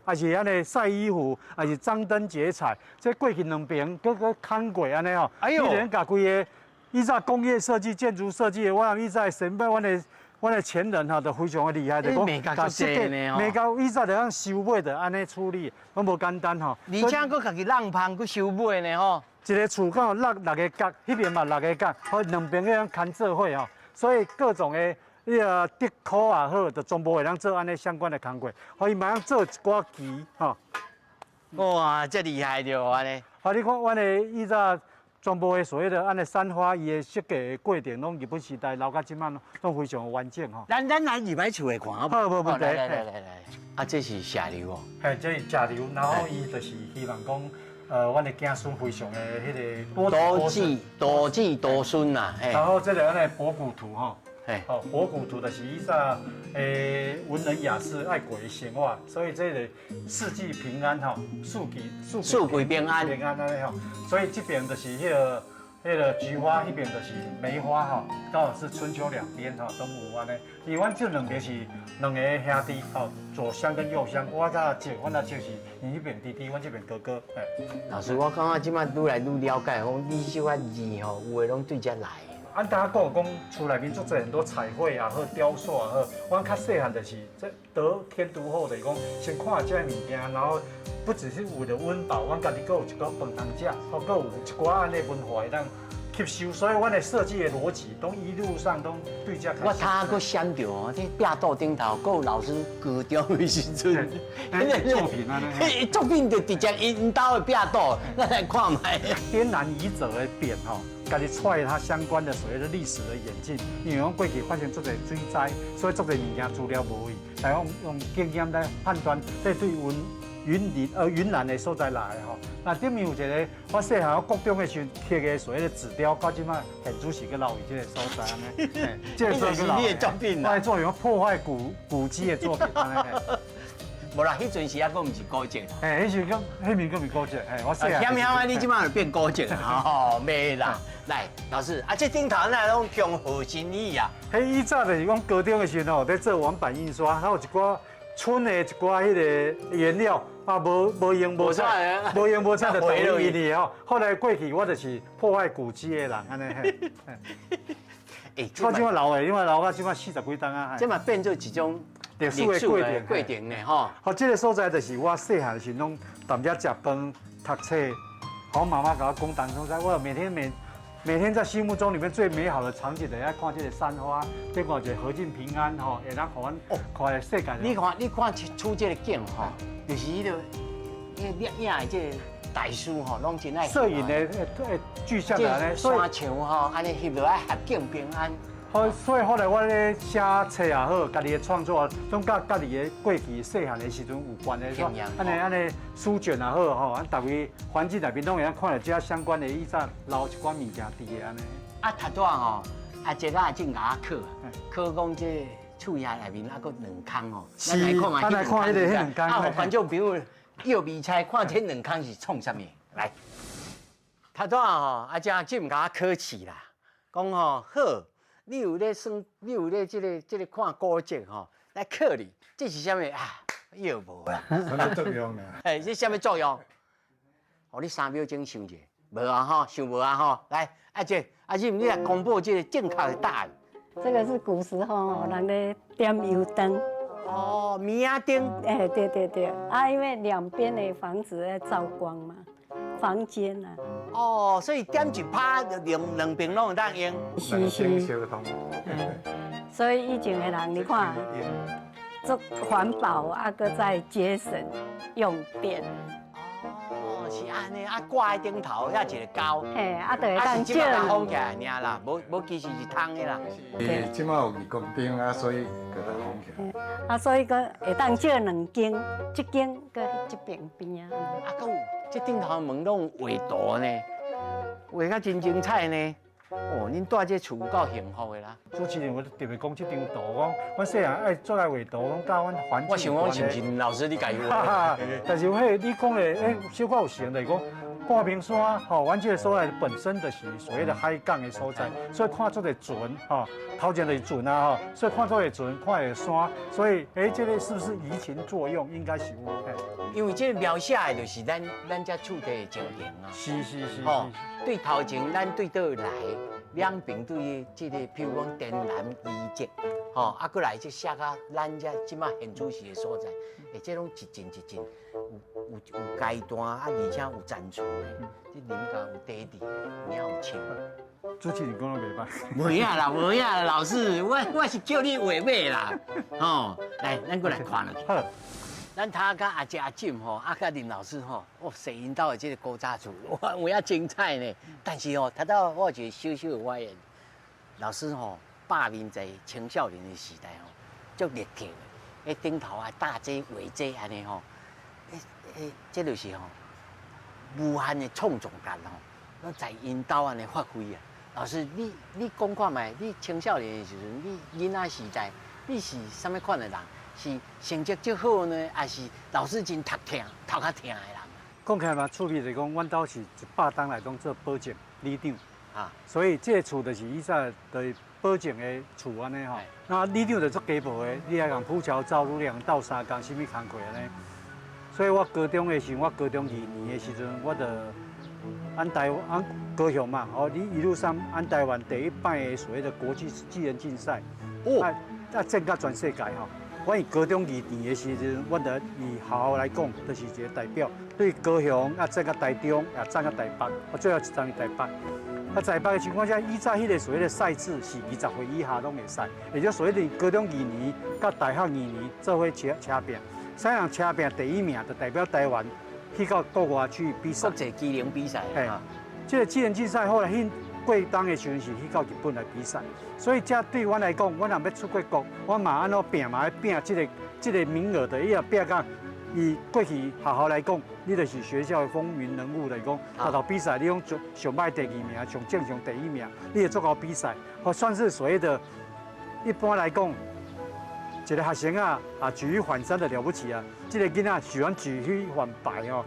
還是按呢曬衣服，還是張燈結綵。這過去兩邊閣閣牽過按呢吼。哎呦！伊連共規個以前工業設計、建築設計的，我諗以前前輩，阮的前人吼，就非常的厲害，就講共設計，美到以前就按收尾就按呢處理，攏無簡單吼。而且閣家己弄芳，閣收尾呢吼。一個厝敢有六個角，彼邊嘛六個角，所以兩邊彼種牽做伙吼，所以各種的彼個竹箍也好，就全部會當做按呢相關的工課，所以嘛通做一寡旗吼。哇，這厲害著按呢！啊，你看阮的以前全部的所謂的按呢山花，伊的設計的過程，攏日本時代留到這擺，攏非常完整吼。咱來入來厝內看好無？好，無問題。來來來來來，啊，這是射流哦。嘿，這是射流，然後伊就是希望講。阮的子孫非常的彼个多子多子多孫啦。然後這個按呢博古圖吼，哦，博古圖就是以前文人雅士愛過的生活，所以這個四季平安吼，四季四季平安平安按呢吼，所以這邊就是彼個菊花，彼邊就是梅花吼，剛好是春秋兩邊吼都有按呢。因為阮這兩邊是兩個兄弟吼，左廂跟右廂，我佮阿叔，阮阿叔是伊彼邊弟弟，阮這邊哥哥。老師，我感覺這擺愈來愈了解，講你小可字吼，有的攏對這來。按大家講講，厝內面做濟很多彩繪啊，好雕塑啊，好。阮較細漢就是這得天獨厚的，講先看這个物件，然後不只是為了溫飽，阮家己閣有一個飯通食，閣有一寡按呢文化會當吸收，所以阮的設計的邏輯，攏一路上攏對這開始。我頭閣閃著哦，這壁桌頂頭閣有老師高中的時陣，作品按呢，作品就直接𪜶兜的壁桌，咱來看覓。滇南遺者的匾吼，家己揣它相關的所謂的歷史的演進，因為講過去發生足濟水災，所以足濟物件資料無去，但用用經驗來判斷，這對雲雲林雲南的所在來的吼。那頂面有一個，我細漢我國中的時陣刻的所謂的紙雕，到這擺現主時閣留佇這個所在按呢。這個是你的作品我的作品，我破壞古蹟的作品按呢。無啦，彼陣時猶閣毋是古蹟啦。嘿，彼時閣彼面閣毋是古蹟，嘿，我細漢。險險啊！你這擺就變古蹟啦，吼，袂啦。來，老師，啊，這頂頭哪攏用和心意啊？彼以早就是講高中的時陣吼，佇做網版印刷，還有一寡村的一寡彼個顏料啊，無用無彩，無用無彩就倒入去吼。後來過去我就是破壞古蹟的人，按呢嘿。欸，我這擺老的，因為老到這擺四十幾冬啊。這嘛變做一種歷史的過程，過程呢吼。好，這個所在就是我細漢時攏踮遮食飯、讀冊。我媽媽共我講，當初在我每天在心目中裡面最美好的場景，就是愛看這個山花，再看一個河靜平安吼，會當予阮看的世界。你看，你看出這個景吼，就是彼個彼個攝影的這個大師吼，攏真愛攝影的具象的呢，山牆吼，按呢翕落來合景平安。好，所以後來我咧寫冊也好，家己的創作，總佮家己的過去細漢的時陣有關的。按呢按呢書卷也好吼，按逐位環境內面攏會當看著這相關的以前留一寡物件佇的按呢。啊，頭拄仔吼，阿杰阿正共我考，考講這厝遐內面猶閣兩空吼，咱來看覓，咱來看彼個彼兩空。啊，予觀眾朋友藥味猜，看這兩空是創啥物？來，頭拄仔吼，阿杰阿正共我考試啦，講吼好。你有咧算，你有咧這個看古蹟吼，來考你，這是啥物啊？藥無啦。啥物作用呢？嘿，這啥物作用？予你3秒鐘想者，無啊吼，想無啊吼。來，阿姐，阿姐，你來公布這個正確的答案。這個是古時候人咧點油燈。哦，暝仔燈。哎，對對對，啊，因為兩邊的房子在照光嘛，房間啊。哦，所以點一拍就兩邊攏會當用。是是。所以以前的人，你看，足環保啊，閣再節省用電。哦，是按呢，啊掛佇頂頭遐一個鈎。嘿，啊，就會當照。啊，是這擺封起來爾啦，無無其實是通的啦。對，這擺有日光燈啊，所以閣較封起來。啊，所以閣會當照兩間，這間閣這邊邊啊。啊，閣有這頂頭門攏有畫圖呢，畫甲真精彩呢。哦，恁住這厝有夠幸福的啦。主持人，我特別講這張圖，講阮細漢愛做來畫圖，講佮阮環境。我想講是毋是老師你家己畫？但是彼你講的，欸，小可有成就是講半屏山，吼，阮這個所在本身就是所謂的海港的所在，所以看足濟船，吼，頭前就是船啊，吼，所以看足濟船，看會山，所以，欸，這個是不是移情作用？應該是有。因為這個描寫的就是咱這厝地的情形啊。是是是。吼，對頭前咱對佗來，兩邊對這個，譬如講天然遺跡，吼，啊，閣來這寫甲咱這這馬現主時的所在，欸，這攏一陣一陣有階段啊，而且有層次的，這林家有底底，有影有穿。主持人講得袂歹。無影啦，無影啦，老師，我是叫你畫馬啦，吼，來，咱閣來看落去。好。咱頭佮阿姐阿進吼，啊佮林老師吼，哦，踅𪜶兜的這個古早厝，哇，有影精彩呢。但是吼，頭拄我有一個小小的發現，老師吼，百面在青少年的時代吼，足熱情的，彼頂頭啊搭這畫這按呢吼，欸欸，這就是吼，無限的創造力吼，攏在𪜶兜按呢發揮啊。老師，你講看覓，你青少年的時陣，你囡仔時代，你是啥物款的人？是成績足好呢，抑是老師真讀疼、頭殼疼的人？講起來嘛，趣味就是講，阮兜是100冬來攏做保證里長，所以這个厝就是以前就是保證的厝按呢吼。那里長就足雞婆的，你愛共鋪橋造路，你共鬥相共，啥物工課按呢。所以我高中的時陣，我高中二年的時陣，我就按台按高雄嘛，哦，你一路上按台灣第一擺的所謂的國際技能競賽，戰甲全世界吼。我以高中二年的時陣，我就以學校來講，就是一個代表，對高雄啊，戰甲台中，也戰甲台北，我最後一站是台北。啊，台北的情況下，以早彼個所謂的賽制是20歲以下攏會使，也就所謂的高中二年佮大學二年做伙車車拼，啥人車拼第一名，就代表台灣去到國外去比賽。國際技能比賽。嘿，這個技能競賽後來去過冬的時陣是去到日本來比賽，所以這對阮來講，阮若欲出過國，我嘛按怎拚嘛愛拚這個名額的，伊若拚到以過去學校來講，你就是學校的風雲人物來講，頭頭比賽你講上上䆀第二名，上正常第一名，你會足夠比賽，或算是所謂的，一般來講，一個學生啊啊舉一反三的了不起啊，這個囡仔喜歡舉一反百哦，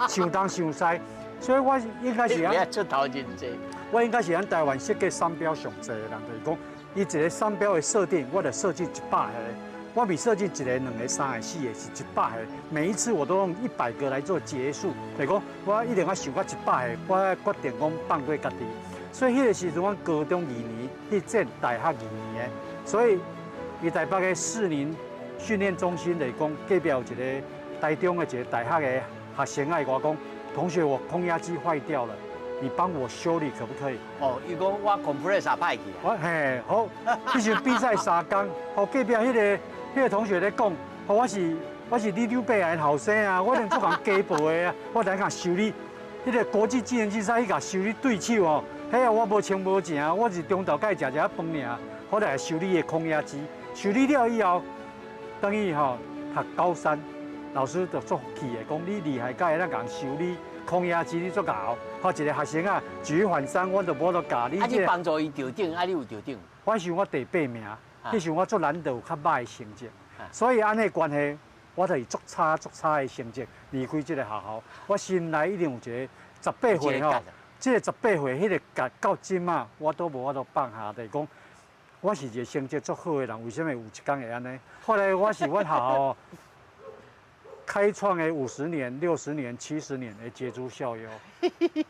想東想西，所以我應該是按出頭真濟。我應該是按台灣設計商標上濟的人，就是講，伊一個商標的設定，我就設計100個。我未設計一個、兩個、三個、四個，是100個。每一次我都用100個來做結束，就是講我一定要想到100個，我決定講放過家己。所以彼個時陣，阮高中二年去戰大學二年的，所以伊台北的士林訓練中心來講，隔壁有一個台中的一個大學的學生愛我講，同學，我空壓機壞掉了，你幫我修理可不可以？哦，伊講我 compressor 歹去。我嘿好，彼時比賽3工，好隔壁彼個同學咧講，我是里長伯的後生啊，我能做人家暴的啊，我來共修理。彼個國際技能競賽，彼共修理對手哦，彼個我無穿無成，我是中晝佮伊食食飯爾，我來修理的空壓機，修理了以後，等於吼讀高三，老師就足氣的，講你厲害，佮會當共修理空壓機，你足𠢕。好一個學生啊，舉一反三，我都無法度教你。啊，你幫助伊得獎，啊，你有得獎？我想我第八名，彼時我足難得有較䆀的成績，所以按呢關係，我就是足差足差的成績離開這個學校。我心內一定有一個十八歲吼，這個十八歲彼個結到這馬，我都無法度放下，就是講我是一個成績足好的人，為啥物有一工會按呢？後來我是阮學校開創的50年、60年、70年的傑出校友，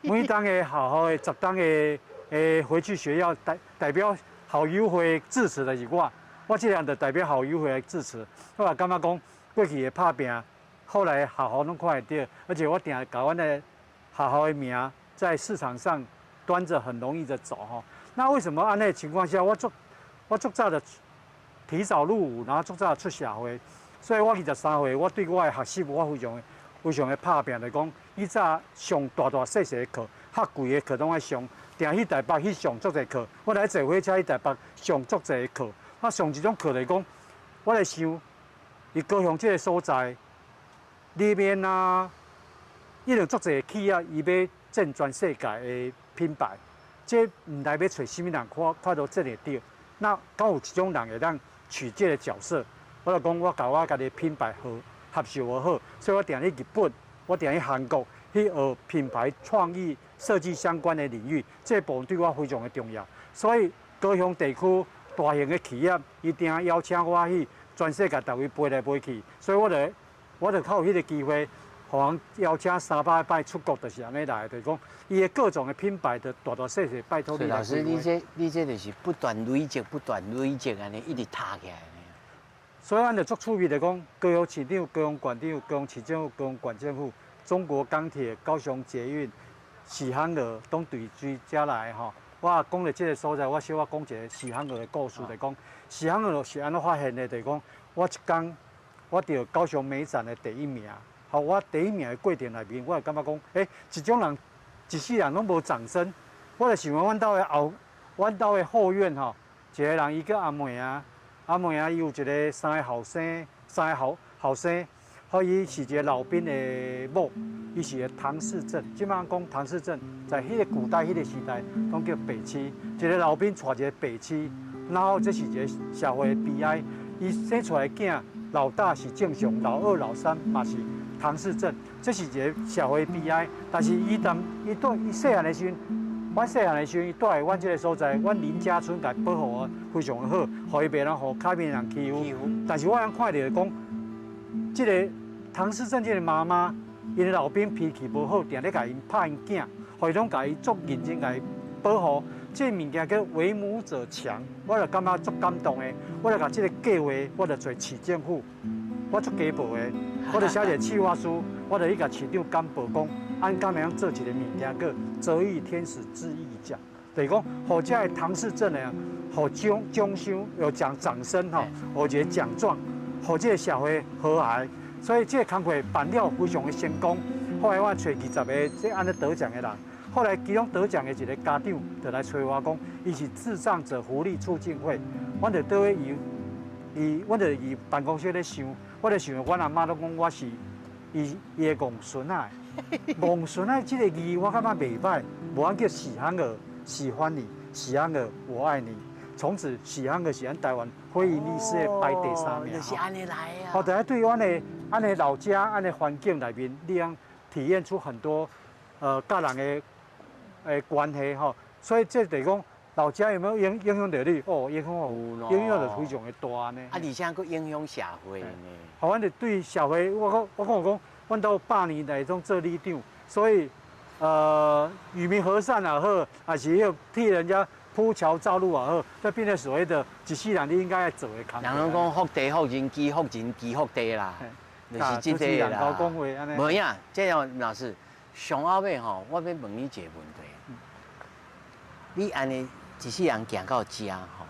每當的學校的10冬的回去學校代表校友會致辭的是我，我這個人就代表校友會來致辭。我也感覺講過去的拍拚，後來學校攏看會著，而且我定共阮的學校的名在市場上端著很容易的走吼。那為什麼按呢情況下，我足早就提早入伍，然後足早出社會，所以我23歲，我對我的學習我非常非常的拍拚，就講以早上大大細細的課，較貴的課攏愛上，定去台北去上足濟課。我來坐火車去台北上足濟的課。啊，上這種課來講，我來想，伊高雄這個所在裡面啊，一定足濟企業，伊欲戰全世界的品牌，這毋知欲揣啥物人看看到這個著。那敢有一種人會當取這個角色？我就講，我共我家己品牌合合受無好，所以我定去日本，我定去韓國去學品牌創意設計相關的領域，這部分對我非常的重要。所以高雄地區大型的企業，伊定邀請我去全世界逐位飛來飛去，所以我就較有彼個機會，予人邀請300擺出國，就是按呢來，就是講伊的各種的品牌，就大大細細拜託你來。老師，你這就是不斷累積、不斷累積，按呢一直讀起來。所以，阮就足趣味的講，高雄市長、高雄縣長、高雄市政府、高雄縣政府、中國鋼鐵、高雄捷運、喜憨兒攏對追遮來吼。我講著這個所在，我小可講一個喜憨兒的故事，就講喜憨兒是按怎發現的？就是講我一工我得高雄美展的第一名，好，我第一名的過程內面，我會感覺講，欸，這種人一世人攏無掌聲，我就想講，阮兜的後院吼，一個人伊叫阿妹啊。阿妹啊，伊有一個三個後生，三個後後生，好，伊是一个老兵的某，伊是个唐氏症。這擺講唐氏症，在彼個古代彼個時代，攏叫白痴。一個老兵娶一個白痴，然後這是一個社會的悲哀。伊生出來的囝，老大是正常，老二、老三嘛是唐氏症，這是一個社會悲哀。但是伊當伊對伊細漢的時陣，阮細漢的時陣，伊蹛佇阮這個所在，阮林家村共伊保護非常的好，予伊袂通予跤面人欺負。但是我通看著講，這個唐氏症這個媽媽，𪜶的老兵脾氣無好，定咧共𪜶拍𪜶囝，予伊攏共伊足認真共伊保護。這個物件叫為母者強，我就感覺足感動的。我就共這個計劃，我就揣市政府，我足雞婆的，我就寫一個企劃書，我就去共市長簡報講，按敢會用做一個物件叫折翼天使志義獎，就是講，予這個唐氏症的人，予獎獎賞有獎掌聲吼，予一個獎狀，予這個社會和諧。所以這個工課辦了非常的成功。後來我揣20個這按呢得獎的人，後來其中得獎的一個家長就來揣我講，伊是智障者福利促進會，阮就倒去伊伊，阮就伊辦公室咧想，我就想，阮阿嬤攏講我是伊伊的戇孫仔，戇孫仔這個字我感覺袂歹，無咱叫喜憨兒，喜歡你，喜憨兒，我愛你。從此喜憨兒是咱台灣非營利事業排第三名。就是按呢來啊。好，大家對阮的按呢老家、按呢環境內面，你通體驗出很多佮人的關係吼。所以這就是講老家有沒有影響著你？哦，影響哦，影響就非常的大呢。啊，而且閣影響社會呢。好，阮就對社會，我講我講講，阮兜100年來攏做里長，所以與民和善也好，還是要替人家鋪橋造路也好，這變成所謂的一世人你應該愛做的工。人攏講福地福人，機福人，機福地啦，就是這個啦。無影，這樣老師上後尾吼，我欲問你一個問題。你按呢一世人行到遮吼，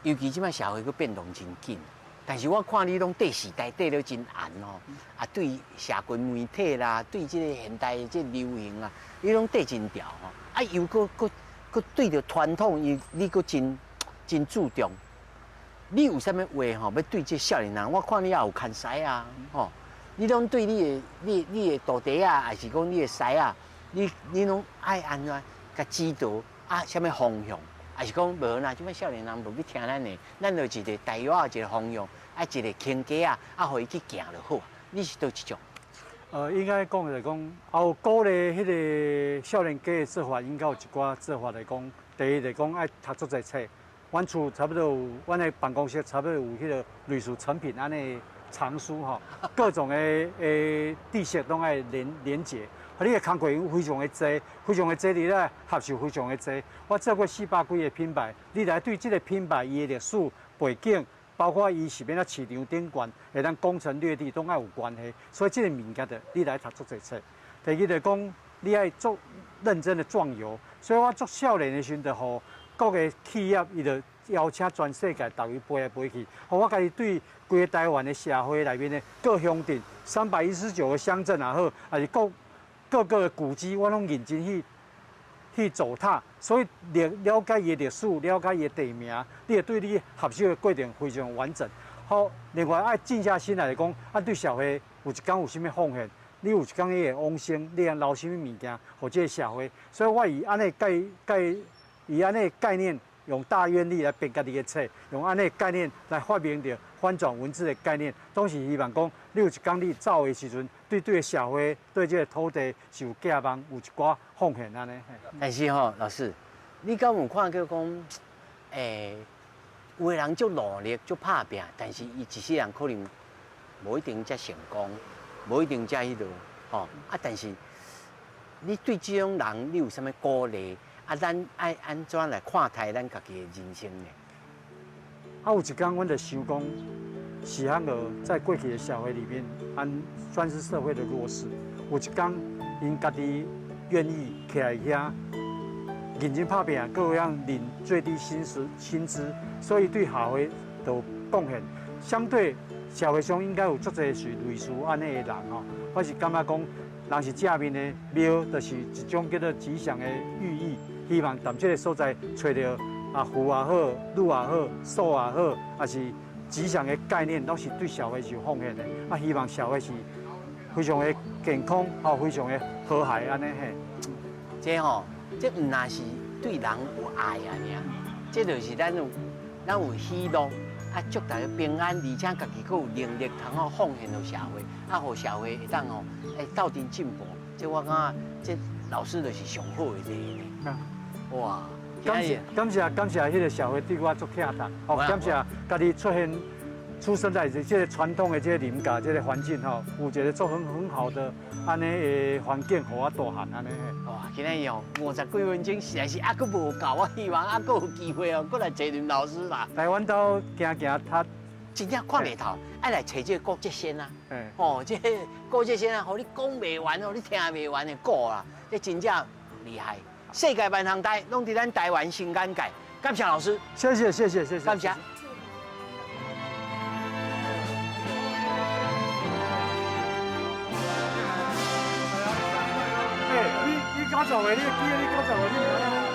尤其這擺社會閣變動真緊，但是我看你攏綴時代綴得真嚴吼，啊對社群媒體啦，對這個現代的這個流行啊，你攏綴真牢吼，啊又閣閣閣對著傳統，伊你閣真真注重。你有啥物話吼？欲對這少年人，我看你也有牽師啊，吼，你攏對你的你的徒弟啊，還是講你的師啊，你攏愛按怎共指導啊？啥物方向？還是講無啦？這擺少年人無欲聽咱的，咱就一個大約一個方向，啊一個框架啊，啊，予伊去行就好。你是佗一種？應該講來講，有鼓勵彼個少年家的做法，應該有一寡做法來講。第一就講愛讀足濟冊，阮厝差不多有，阮的辦公室差不多有彼個類似誠品按呢藏書吼，各種的知識攏愛連結。你的工課非常的濟，非常的濟，你來學習非常的濟。我做過400幾個品牌，你來對這個品牌伊的歷史背景，包括伊是欲按怎市場頂懸，會當攻城略地，攏愛有關係。所以這個物件就你來讀足濟冊。第二就講，你愛做認真的壯遊。所以我做少年的時陣，就予各個企業伊就邀請全世界逐位飛來飛去，予我家己對規个台灣的社會內面的各鄉鎮，319個鄉鎮也好，還是各各個的古蹟，我攏認真去走踏，所以了解伊的歷史，了解伊的地名，你會對你學習的過程非常完整。好，另外愛靜下心來講，啊，對社會有一工有啥物奉獻，你有一工你會往生，你會留啥物物件予這個社會。所以我以按呢概以按呢概念，用大願力來編家己的冊，用按呢概念來發明著翻轉文字的概念，總是希望講，你有一工你走的時陣，對社會、對這個土地是有寄望，有一寡奉獻按呢。但是吼，老師，你敢有看過講，有的人足努力、足拍拚，但是伊一世人可能無一定遮成功，無一定遮彼落，吼啊！但是你對這種人，你有啥物鼓勵？啊，咱愛按怎來看待咱家己的人生呢？啊，有一工，阮就想講，喜憨兒在過去的社會裡面，按算是社會的弱勢。有一工，𪜶家己願意徛佇遐，認真拍拚，閣會當領最低薪資，所以對社會都有貢獻。相對社會上應該有足濟是類似按呢的人吼，我是感覺講，人是正面的，廟就是一種叫做吉祥的寓意，希望佇這個所在揣著啊福也好，祿也好，壽也好，抑是吉祥的概念，攏是對社會是有奉獻的。啊，希望社會是非常的健康，吼，非常的和諧按呢嘿。這吼，這毋但是對人有愛啊，爾，這就是咱有喜樂，啊，祝大家平安，而且家己閣有能力通好奉獻予社會，啊，予社會會當吼，會鬥陣進步。這我感覺，這老師就是上好的一個呢。哇！感謝感謝感謝彼個社會對我足疼痛，吼，感謝家己出現出生在這個傳統的這個林家這個環境吼，有一個做很好的按呢的環境，予我大漢按呢。哇，今日哦五十幾分鐘實在是猶閣無夠，我希望猶閣有機會哦，閣來找林老師啦。來阮兜行行，他真正看袂透，愛來揣這個郭哲仙啊。哦，這個郭哲仙啊，予你講袂完哦，你聽袂完的故啦，這真正厲害。世界萬項代，攏佇咱台灣新眼界。感謝老師，謝謝謝謝謝謝，感謝。欸，你九十歲，你記得你九十歲，你。